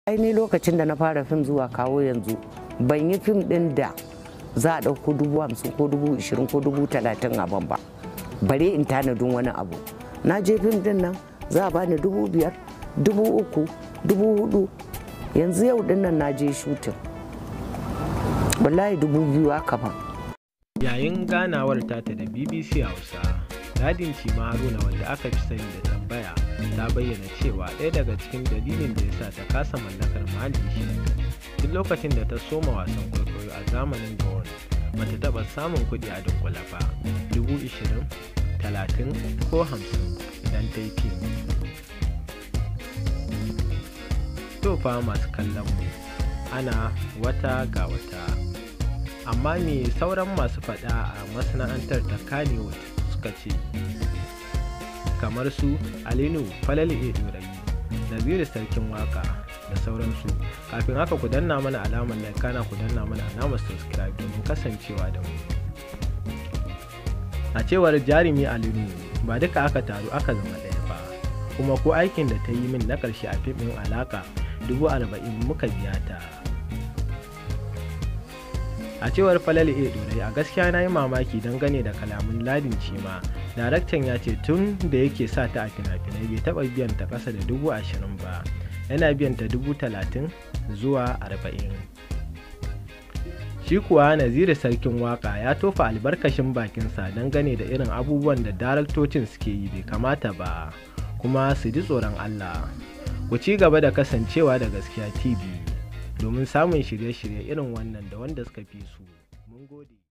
Ai lokacin da na fara fim zuwa kawo yanzu ban yi fim din da za a ɗauko 50,000 ko 20,000 ko 30,000 a ban ba, bare in tanadin wani abu. Na je fim din nan za a bani 5,000, 3,000, 4,000. Yanzu yau din nan na je shutin, wallahi 2,000 aka ban. Yayin ganawar tata da BBC Hausa, Ladin Chima Haruna, wadda aka fi sani da Tambaya, ta bayyana cewa ɗaya daga cikin dalilin da ya sa ta kasa mallakar muhalli shi duk lokacin da ta soma wasan kwaikwayo a zamanin Gowon, bata taɓa samun kuɗi a dunkule ba, 20,000, 30,000 ko 50,000 idan ta yi fim. To fa masu kallon mu, ana wata ga wata. Amma me sauran masu faɗa a masana'antar ta Kannywood suka ce? Kamar su Alinu Falalu A. Ɗorayi, Naziru Sarkin Waka da sauransu. Kafin haka ku danna mana alamar like, kana ku danna mana alamar subscribe domin kasancewa da mu. A cewar jarumi Alinu, ba duka aka taru aka zama ɗaya ba, kuma ko aikin da ta yi min na ƙarshe a fim ɗin Alaƙa 40,000 muka biya ta. A cewar Falalu A. Ɗorayi, a gaskiya na yi mamaki dangane da kalamun Ladin Chima. Daraktan ya ce tun da yake sa ta a fina-finai bai taɓa biyan ta ƙasa da 20,000 ba, yana biyan ta 30,000 zuwa 40,000. Shi kuwa Naziru Sarkin Waka ya tofa albarkacin bakinsa dangane da irin abubuwan da daraktocin suke yi bai kamata ba, kuma su ji tsoron Allah. Ku ci gaba da kasancewa da Gaskiya TV domin samun shirye-shirye irin wannan da wanda suka fi su. Mun gode.